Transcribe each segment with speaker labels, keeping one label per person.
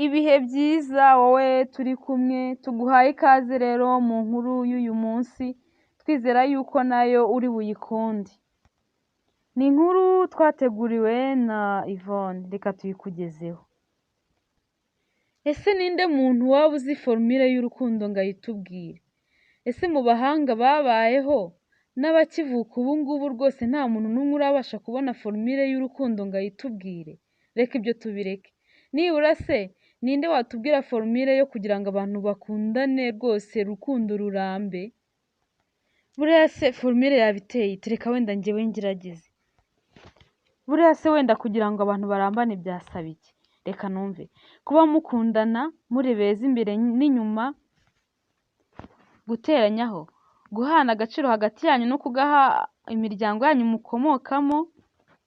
Speaker 1: Ibihe byiza wowe turi kumwe, tuguhaye ikaze rero mu nkuru y'uyu munsi, twizera yuko nayo uri buyikunde. Ni inkuru twateguriwe na Yvonne, reka tuyikugezeho. Ese ninde muntu waba uzi formule y'urukundo ngo ayitubwire? Ese mu bahanga babayeho n'abakivuka ubu ngubu rwose nta muntu n'umwe urabasha kubona formule y'urukundo ngo ayitubwire? Reka ibyo tubireke. Nibura se ninde watubwira formule yo kugira ngo abantu bakundane rwose urukundo rurambe? Buriya se formule yaba iteye ite? Reka wenda njyewe ngerageze. Buriya se wenda kugira ngo abantu barambane byasaba iki? Reka numve. Kuba mukundana, muri beza imbere n'inyuma, guteranyaho, guhana agaciro hagati yanyu no kugaha imiryango yanyu mukomokamo,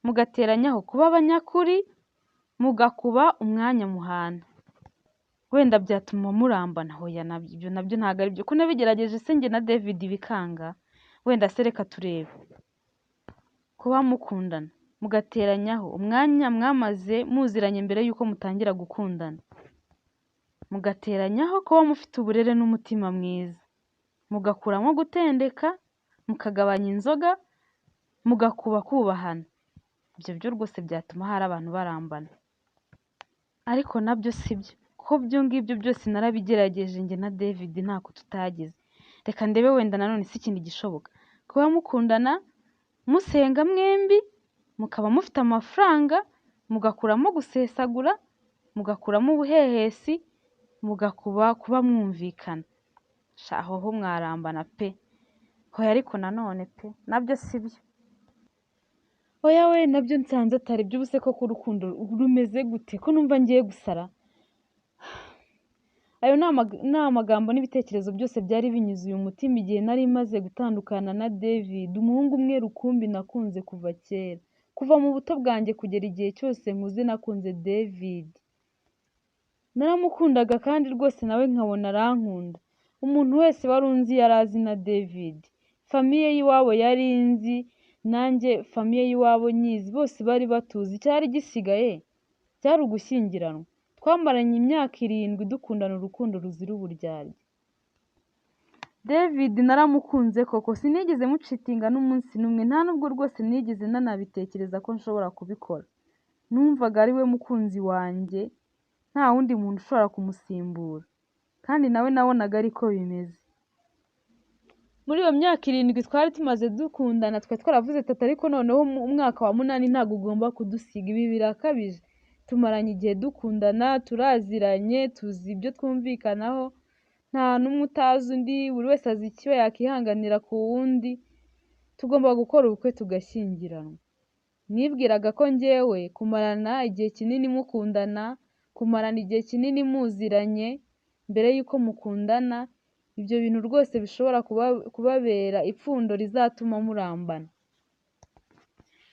Speaker 1: mugateranyaho kuba abanyakuri, mugakuba umwanya muhana. Wenda byatuma murambana. Hoya nabyo ibyo nabyo ntabwo ari byo. Ko nabigerageje se njye na David bikanga? Wenda se reka turebe. Kuba mukundana, mugateranyaho umwanya mwamaze muziranye mbere y'uko mutangira gukundana, mugateranyaho kuba mufite uburere n'umutima mwiza, mugakuramo gutendeka, mukagabanya inzoga, mugakuba kubahana. Ibyo byo rwose byatuma hari abantu barambana. Ariko nabyo si byo, kuko ibyo ngibyo byose narabigerageje njye na David ntako tutagize. Reka ndebe wenda nanone si ikindi gishoboka. Kuba mukundana, musenga mwembi, mukaba mufite amafaranga, mugakuramo gusesagura, mugakuramo ubuhehesi, mugakuba kuba mwumvikana. Sha aho ho mwarambana pe! Hoya ariko nanone pe nabyo si byo. Oya we nabyo nsanze atari byo, ubu se koko urukundo rumeze gute? Ko numva ngiye gusara? Ayo ni amagambo n'ibitekerezo byose byari binyuzuye umutima igihe nari maze gutandukana na David, umuhungu umwe rukumbi nakunze kuva kera. Kuva mu buto bwanjye kugera igihe cyose nkuze nakunze David. Naramukundaga kandi rwose nawe nkabona arankunda. Umuntu wese wari unzi yari azi na David. Famille y'iwabo yari inzi, nanjye famille y'iwabo nyizi, bose bari batuzi. Icyari gisigaye byari ugushyingiranwa. Twamaranye imyaka 7 dukundana urukundo ruzira uburyarya. David naramukunze koko, sinigeze mucitinga n'umunsi n'umwe, nta nubwo rwose nigeze nanabitekereza ko nshobora kubikora. Numvaga ari we mukunzi wanjye, nta wundi muntu ushobora kumusimbura. Kandi nawe nabonaga ariko bimeze. Muri iyo myaka 7 twari tumaze dukundana, twari twaravuze tatu, ariko noneho umwaka wa 8 ntabwo ugomba kudusiga, ibi birakabije. Tumaranye igihe dukundana, turaziranye, tuzi ibyo twumvikanaho, nta n'umwe utazi undi, buri wese azi icyo yakihanganira ku wundi, tugomba gukora ubukwe tugashyingiranwa. Nibwiraga ko njyewe kumarana igihe kinini mukundana, kumarana igihe kinini muziranye mbere y'uko mukundana, ibyo bintu rwose bishobora kubabera ipfundo rizatuma murambana.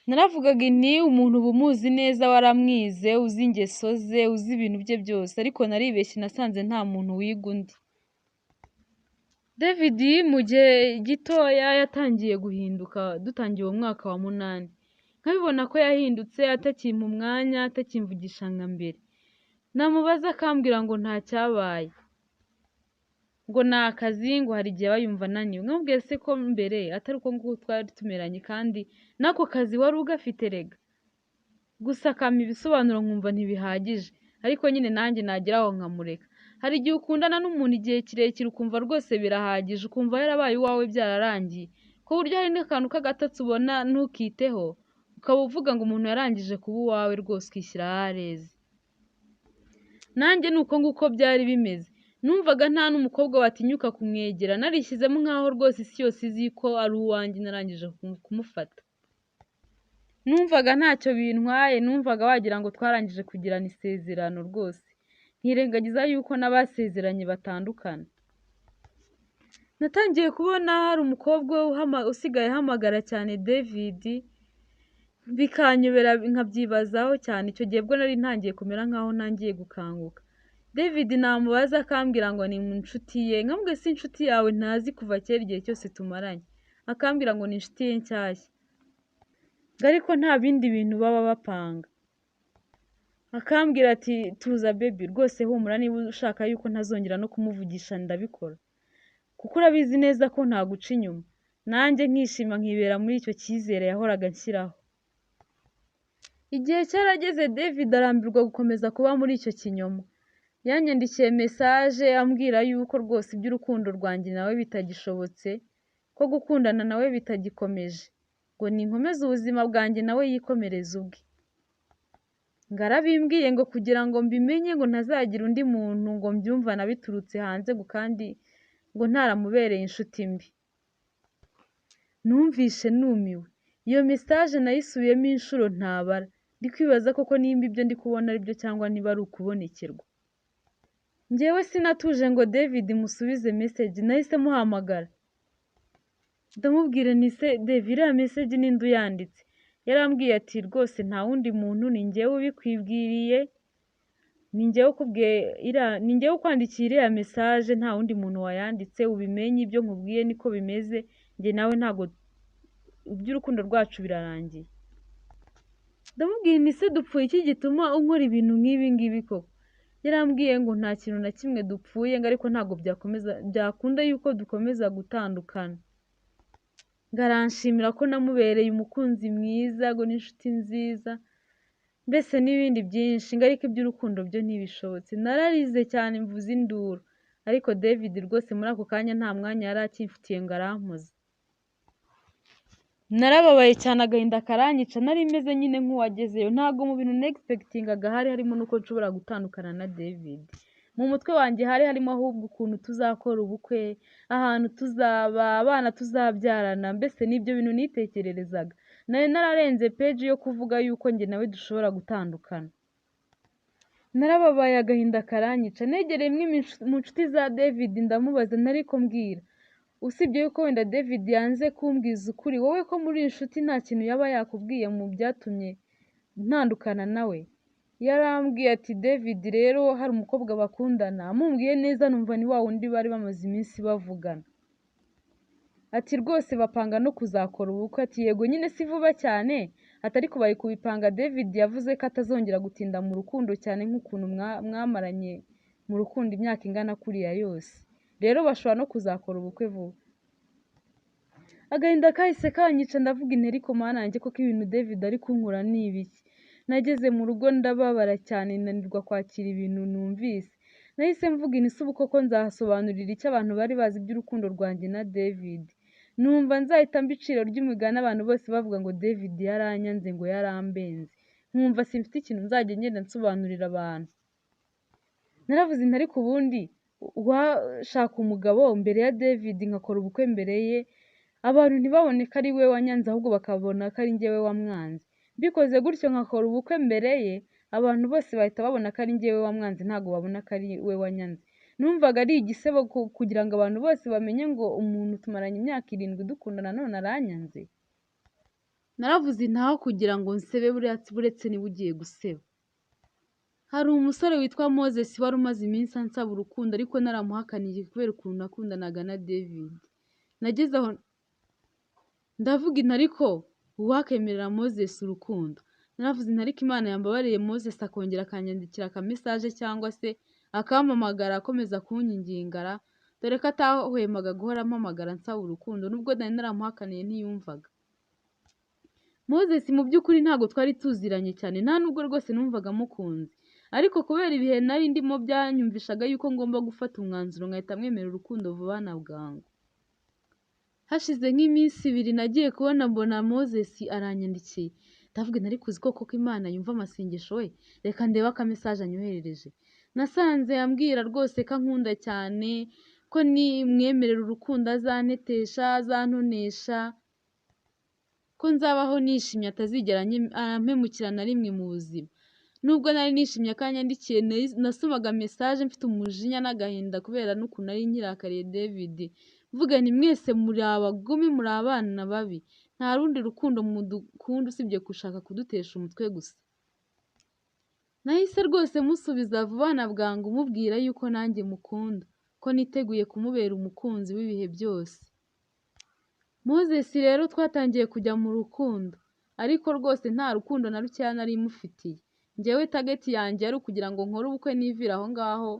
Speaker 1: Naravugaga nti umuntu uba umuzi neza waramwize, uzi ingeso ze, uzi ibintu bye byose, ariko naribeshye nasanze nta muntu wiga undi. David mu gihe gitoya yatangiye guhinduka dutangiye uwo mwaka wa 8. Nkabibona ko yahindutse atakimpa umwanya, atakimvugisha nka mbere. Namubaza akambwira ngo nta cyabaye, ngo ni akazi, ngo hari igihe aba yumva ananiwe. Nkamubwira se ko mbere atari uko nguko twari tumeranye kandi n'ako kazi wari ugafite rega. Gusa akampa ibisobanuro nkumva ntibihagije, ariko nyine nanjye nagera aho nkamureka. Hari igihe ukundana n'umuntu igihe kirekire ukumva rwose birahagije, ukumva yarabaye uwawe byararangiye, ku buryo hari n'akantu k'agatotsi ubona ntukiteho, ukaba uvuga ngo umuntu yarangije kuba uwawe rwose ukishyira ahareze. Nanjye ni uko nguko byari bimeze. Numvaga nta n'umukobwa watinyuka kumwegera, narishyizemo nk'aho rwose isi yose izi ko ari uwanjye narangije kumufata. Numvaga ntacyo bintwaye, numvaga wagira ngo twarangije kugirana isezerano rwose. Nkirengagiza yuko n'abasezeranye batandukana. Natangiye kubona hari umukobwa usigaye ahamagara cyane David, bikanyobera nkabyibazaho cyane. Icyo gihe bwo nari ntangiye kumera nkaho ntangiye gukanguka. David namubaza akambwira ngo ni inshuti ye, nkamubwira si inshuti yawe ntazi kuva kera igihe cyose tumaranye, akambwira ngo ni inshuti ye nshyashya, ngo ariko nta bindi bintu baba bapanga. Akambwira ati tuza baby, rwose humura, niba ushaka yuko ntazongera no kumuvugisha ndabikora, kuko urabizi neza ko ntaguca inyuma. Nanjye nkishima nkibera muri icyo cyizere yahoraga anshyiraho. Igihe cyarageze David arambirwa gukomeza kuba muri icyo kinyoma. Yanyandikiye message ambwira yuko rwose iby'urukundo rwanjye nawe bitagishobotse, ko gukundana nawe bitagikomeje, ngo ninkomeze ubuzima bwanjye nawe yikomereze ubwe. Ngo arabimbwiye ngo kugira ngo mbimenye ngo ntazagira undi muntu ngo mbyumvana biturutse hanze ngo kandi ngo ntaramubereye inshuti mbi. Numvishe numiwe. Iyo message nayisubiyemo inshuro ntabara, ndi kwibaza koko nimba ibyo ndi kubona ari byo cyangwa niba ari ukubonekerwa. Njyewe sinatuje ngo David musubize message, nahise muhamagara. Ndamubwira nti se David, iriya message ninde uyanditse? Yarambwiye ati rwose nta wundi muntu, ni njyewe ubikwibwiriye, ni njyewe ukubwiye iriya, ni njyewe ukwandikiye iriya message, nta wundi muntu wayanditse, ubimenye ibyo nkubwiye niko bimeze, njye nawe ntago iby'urukundo rwacu birarangiye. Ndamubwira nti se dupfuye iki gituma unkora ibintu nk'ibi ngibi koko? Yarambwiye ngo nta kintu na kimwe dupfuye, ngo ariko ntabwo byakomeza byakunda yuko dukomeza gutandukana. Ngo aranshimira ko namubereye umukunzi mwiza, ngo n'inshuti nziza, mbese n'ibindi byinshi, ngo ariko iby'urukundo byo ntibishobotse. Nararize cyane mvuza induru, ariko David rwose muri ako kanya nta mwanya yari akimfitiye ngo arampoze. Narababaye cyane agahinda karanyica, nari meze nyine nk'uwagezeyo, ntabwo mu bintu nexpectingaga hari harimo n'uko nshobora gutandukana na David. Mu mutwe wanjye hari harimo ahubwo ukuntu tuzakora ubukwe, ahantu tuzaba, abana tuzabyarana, mbese n'ibyo bintu nitekererezaga. Nari nararenze page yo kuvuga yuko njye nawe dushobora gutandukana. Narababaye agahinda karanyica, negereye imwe mu nshuti za David ndamubaza nti ariko mbwira, usibye yuko wenda David yanze kumbwiza ukuri, wowe ko muri inshuti nta kintu yaba yakubwiye mu byatumye ntandukana nawe? Yarambwiye ati David rero hari umukobwa bakundana, amumbwiye neza numva ni wa wundi bari bamaze iminsi bavugana. Ati rwose bapanga no kuzakora ubukwe, ati yego nyine si vuba cyane, ati ariko bari kubipanga. David yavuze ko atazongera gutinda mu rukundo cyane nk'ukuntu mwamaranye mu rukundo imyaka ingana kuriya yose, rero bashobora no kuzakora ubukwe vuba. Agahinda kahise kanyica, ndavuga nti ariko mana yanjye koko ibintu David ari kunkora ni ibiki? Nageze mu rugo ndababara cyane, nanirwa kwakira ibintu numvise. Nahise mvuga nti se ubu koko nzasobanurira icyo abantu bari bazi iby'urukundo rwanjye na David? Numva nzahita mba iciro ry'umugani abantu bose bavuga ngo David yaranyanze, ngo yarambenze. Nkumva simfite ikintu nzajya ngenda nsobanurira abantu. Naravuze nti ariko ubundi uwashaka umugabo mbere ya David nkakora ubukwe mbere ye, abantu ntibabone ko ari we wanyanze ahubwo bakabona ko ari njyewe wamwanze. Mbikoze gutyo nkakora ubukwe mbere ye, abantu bose bahita babona ko ari njyewe wamwanze, ntabwo babona ko ari we wanyanze. Numvaga ari igisebo kugira ngo abantu bose bamenye ngo umuntu tumaranye imyaka 7 dukundana none aranyanze. Naravuze ntaho kugira ngo nsebe buretse niba ugiye guseba. Hari umusore witwa Moses wari umaze iminsi ansaba urukundo ariko naramuhakaniye kubera ukuntu nakundanaga na David. Nageze aho ndavuga nti ariko uwakemerera Moses urukundo. Naravuze nti ariko Imana yambabariye Moses akongera akanyandikira aka message cyangwa se akampamagara akomeza kunyingingara, dore ko atahwemaga guhora ampamagara ansaba urukundo nubwo nari naramuhakaniye ntiyumvaga. Moses mu by'ukuri ntabwo twari tuziranye cyane, nta nubwo rwose numvaga mukunze, ariko kubera ibihe nari ndimo byanyumvishaga yuko ngomba gufata umwanzuro nkahita mwemera urukundo vuba na bwangu. Hashize nk'iminsi 2 nagiye kubona mbona Moses aranyandikiye, ndavuga nti ariko uzi ko koko Imana yumva amasengesho we, reka ndebe aka message anyoherereje. Nasanze ambwira rwose ko ankunda cyane, ko nimwemerera urukundo azantetesha, azantonesha, ko nzabaho nishimye atazigera ampemukira na rimwe mu buzima. Nubwo nari nishimye akanyandikiye, nasomaga message mfite umujinya n'agahinda kubera n'ukuntu nari nkirakariye David. Mvuga nti mwese muri abagome, muri abana babi, nta rundi rukundo mudukunda usibye gushaka kudutesha umutwe gusa. Nahise rwose musubiza vuba na bwangu mubwira yuko nanjye mukunda, ko niteguye kumubera umukunzi w'ibihe byose. Moses rero twatangiye kujya mu rukundo, ariko rwose nta rukundo na rukeya nari mufitiye. Njyewe target yanjye yari ukugira ngo nkore ubukwe nivire aho ngaho,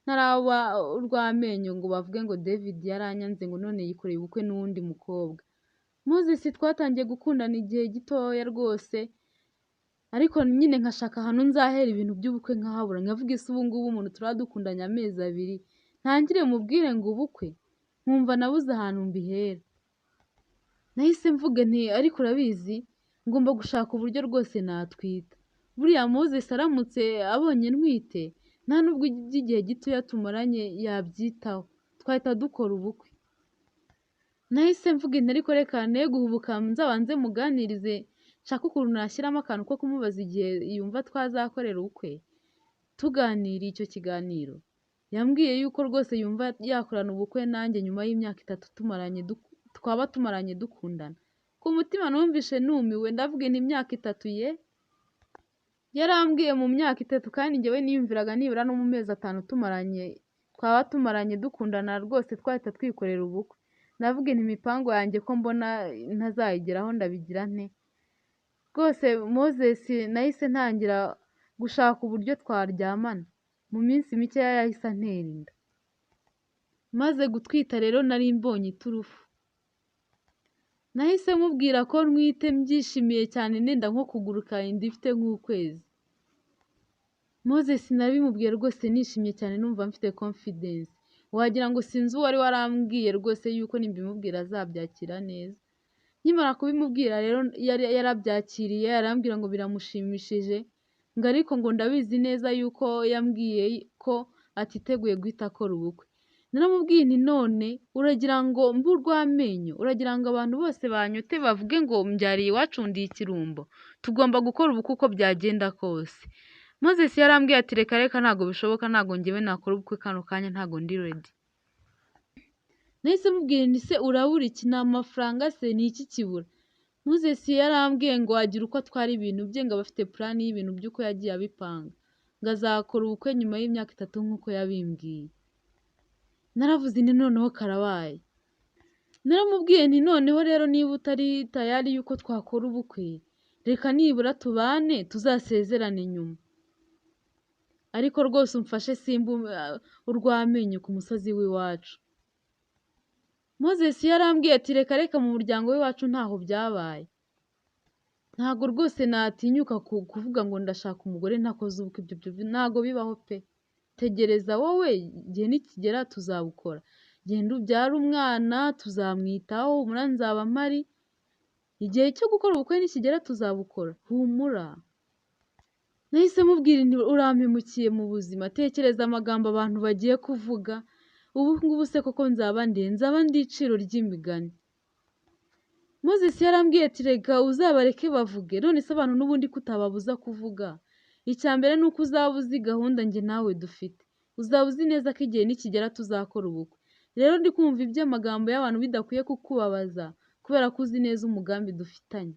Speaker 1: ntaraba urw'amenyo ngo bavuge ngo David yaranyanze ngo none yikoreye ubukwe n'uwundi mukobwa. Moses twatangiye gukundana igihe gitoya rwose, ariko nyine nkashaka ahantu nzahera ibintu by'ubukwe nkahabura, nkavuga ese ubu ngubu umuntu turaba dukundanye amezi abiri, ntangire mubwire ngo ubukwe? Nkumva nabuze ahantu mbihera. Nahise mvuga nti ariko urabizi, ngomba gushaka uburyo rwose natwita. Buriya Moses aramutse abonye ntwite, nta nubwo iby'igihe gitoya tumaranye yabyitaho, twahita dukora ubukwe. Nahise mvuga nti ariko reka ne guhubuka nzabanze muganirize, nshake ukuntu nashyiramo akantu ko kumubaza igihe yumva twazakorera ubukwe. Tuganiriye icyo kiganiro, yambwiye yuko rwose yumva yakorana ubukwe nanjye nyuma y'imyaka itatu tumaranye twaba tumaranye dukundana. Ku mutima numvishe numiwe, ndavuga nti imyaka itatu ye? Yarambwiye mu myaka itatu kandi njyewe niyumviraga nibura no mu mezi atanu tumaranye, twaba tumaranye dukundana rwose twahita twikorera ubukwe. Ndavuga nti imipango yanjye ko mbona ntazayigeraho ndabigira nte? Rwose Moses nahise ntangira gushaka uburyo twaryamana. Mu minsi mikeya yahise antera inda. Maze gutwita rero nari mbonye iturufu. Nahise mubwira ko ntwite mbyishimiye cyane nenda nko kuguruka inda ifite nk'ukwezi. Moses nabimubwiye rwose nishimye cyane numva mfite confidence. Wagira ngo sinzi uwari warambwiye rwose yuko nimbimubwira azabyakira neza. Nkimara kubimubwira rero yarabyakiriye, arambwira ngo biramushimishije, ngo ariko ngo ndabizi neza yuko yambwiye ko atiteguye guhita akora ubukwe. Naramubwiye nti none uragira ngo mbe urw'amenyo, uragira ngo abantu bose banyote bavuge ngo mbyariye iwacu ndi ikirumbo, tugomba gukora ubukwe uko byagenda kose. Moses yarambwiye ati reka reka ntabwo bishoboka, ntabwo njyewe nakora ubukwe kano kanya, ntabwo ndi ready. Nahise mubwira nti se urabura iki, ni amafaranga se, ni iki kibura? Moses yarambwiye ngo agira uko atwara ibintu bye, ngo aba afite plan y'ibintu by'uko yagiye abipanga, ngo azakora ubukwe nyuma y'imyaka itatu nk'uko yabimbwiye. Naravuze nti noneho karabaye. Naramubwiye nti noneho rero niba utari tayari yuko twakora ubukwe, reka nibura tubane tuzasezerane nyuma. Ariko rwose umfashe simba urw'amenyo ku musozi w'iwacu. Moses yarambwiye ati reka reka mu muryango w'iwacu ntaho byabaye. Ntago rwose natinyuka kuvuga ngo ndashaka umugore ntakoze ubukwe, ibyo byo ntago bibaho pe. Tegereza wowe igihe nikigera tuzabukora. Genda ubyare umwana tuzamwitaho, humura nzaba mpari. Igihe cyo gukora ubukwe nikigera tuzabukora, humura. Nahise mubwira nti urampemukiye mu buzima, tekereza amagambo abantu bagiye kuvuga, ubu ngubu se koko nzaba nde? Nzaba ndi iciro ry'imigani. Moses yarambwiye ati reka uzabareke bavuge, none se abantu n'ubundi kutababuza kuvuga? Icya mbere ni uko uzaba uzi gahunda njye nawe dufite, uzaba uzi neza ko igihe nikigera tuzakora ubukwe. Rero ndi kumva iby'amagambo y'abantu bidakwiye kukubabaza kubera ko uzi neza umugambi dufitanye.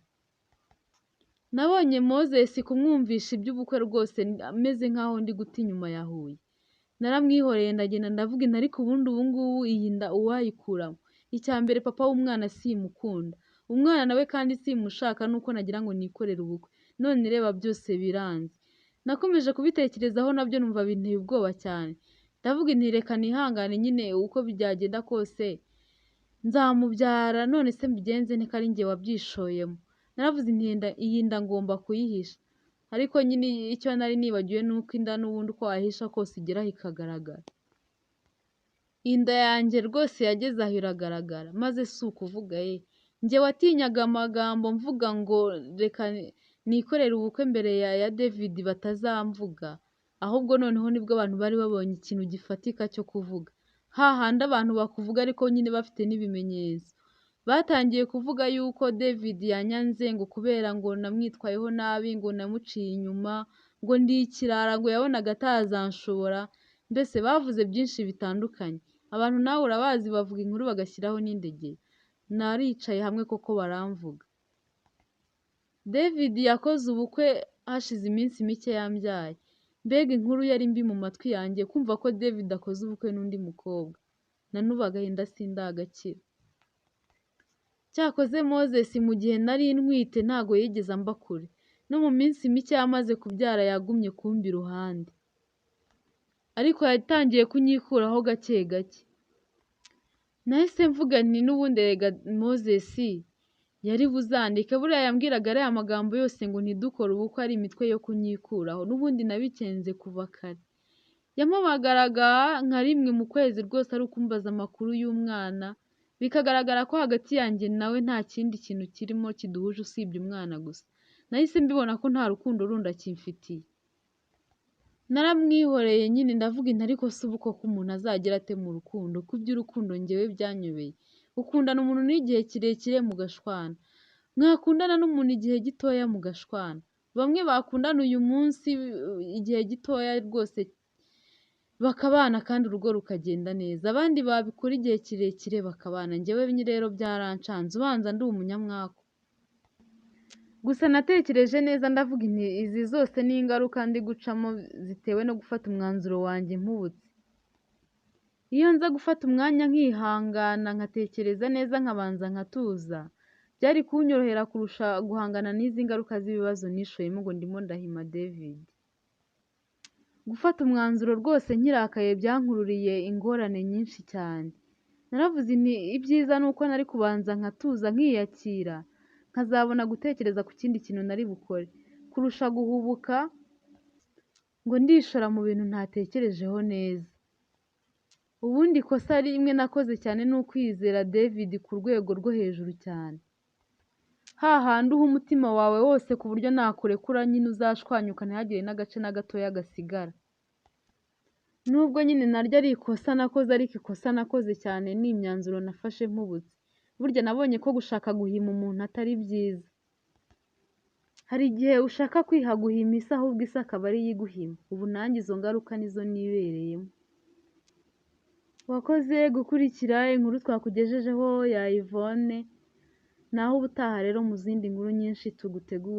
Speaker 1: Nabonye Moses kumwumvisha iby'ubukwe rwose ameze nkaho ndi guta inyuma ya Huye. Naramwihoreye ndagenda ndavuga nti ariko ubundi ubu ngubu iyi nda uwayikuramo. Icya mbere papa w'umwana simukunda, umwana nawe kandi simushaka nuko nagira ngo nikorere ubukwe, none reba byose biranze. Nakomeje kubitekerezaho nabyo numva binteye ubwoba cyane. Ndavuga nti reka nihangane nyine uko byagenda kose nzamubyara, none se mbigenze nte ko ari njye wabyishoyemo. Naravuze nti iyi nda ngomba kuyihisha. Ariko nyine icyo nari nibagiwe ni uko inda n'ubundi uko wayihisha kose igeraho ikagaragara. Inda yanjye rwose yageze aho iragaragara, maze si ukuvuga ye. Njye watinyaga amagambo mvuga ngo reka nikorere ubukwe mbere ya David batazamvuga, ahubwo noneho nibwo abantu bari babonye ikintu gifatika cyo kuvuga. Hahandi abantu bakuvuga ariko nyine bafite n'ibimenyetso. Batangiye kuvuga yuko David yanyanze ngo kubera ngo namwitwayeho nabi, ngo namuciye inyuma, ngo ndi ikirara, ngo yabonaga atazanshobora, mbese bavuze byinshi bitandukanye. Abantu nawe urabazi bavuga inkuru bagashyiraho n'indegeye. Naricaye hamwe koko baramvuga. David yakoze ubukwe hashize iminsi mike yambyaye. Mbega inkuru yari mbi mu matwi yanjye kumva ko David akoze ubukwe n'undi mukobwa. Na n'ubu agahinda sindagakira. Cyakoze Moses mu gihe nari ntwite ntago yigeze amba kure. No mu minsi mike yamaze kubyara yagumye kumba iruhande. Ariko yatangiye kunyikuraho gake gake. Nahise mvuga nti n'ubundi erega Moses yari buzandike, buriya yambwiraga ariya magambo yose ngo ntidukore ubukwe ari imitwe yo kunyikuraho, n'ubundi nabikenze kuva kare. Yampamagaraga nka rimwe mu kwezi rwose ari ukumbaza amakuru y'umwana, bikagaragara ko hagati yanjye nawe nta kindi kintu kirimo kiduhuje usibye umwana gusa. Nahise mbibona ko nta rukundo rundi akimfitiye. Naramwihoreye nyine ndavuga nti ariko se ubu koko umuntu azagera ate mu rukundo, ko iby'urukundo njyewe byanyobeye. Ukundana umuntu n'igihe kirekire mugashwana, mwakundana n'umuntu igihe gitoya mugashwana. Bamwe bakundana uyu munsi igihe gitoya rwose bakabana kandi urugo rukagenda neza, abandi babikora igihe kirekire bakabana. Njyewe rero byarancanze, ubanza ndi umunyamwaku. Gusa natekereje neza ndavuga nti izi zose ni ingaruka ndi gucamo zitewe no gufata umwanzuro wanjye mpubutse. Iyo nza gufata umwanya nkihangana nkatekereza neza nkabanza nkatuza, byari kunyorohera kurusha guhangana n'izi ngaruka z'ibibazo nishoyemo ngo ndimo ndahima David. Gufata umwanzuro rwose nkirakaye byankururiye ingorane nyinshi cyane. Naravuze nti ibyiza ni uko nari kubanza nkatuza nkiyakira, nkazabona gutekereza ku kindi kintu nari bukore, kurusha guhubuka ngo ndishora mu bintu ntatekerejeho neza. Ubundi ikosa rimwe nakoze cyane ni ukwizera David ku rwego rwo hejuru cyane. Hahandi uha umutima wawe wose ku buryo nakurekura nyine uzashwanyuka ntihagire n'agace na gatoya gasigara. Nubwo nyine naryo ari ikosa nakoze, ariko ikosa nakoze cyane ni imyanzuro nafashe mpubutse. Burya nabonye ko gushaka guhima umuntu atari byiza. Hari igihe ushaka kwiha guhima isi ahubwo isi akaba ariyo iguhima. Ubu nanjye izo ngaruka nizo nibereyemo. Wakoze gukurikira inkuru twakugejejeho ya Yvonne, naho ubutaha rero mu zindi nkuru nyinshi tugutegura.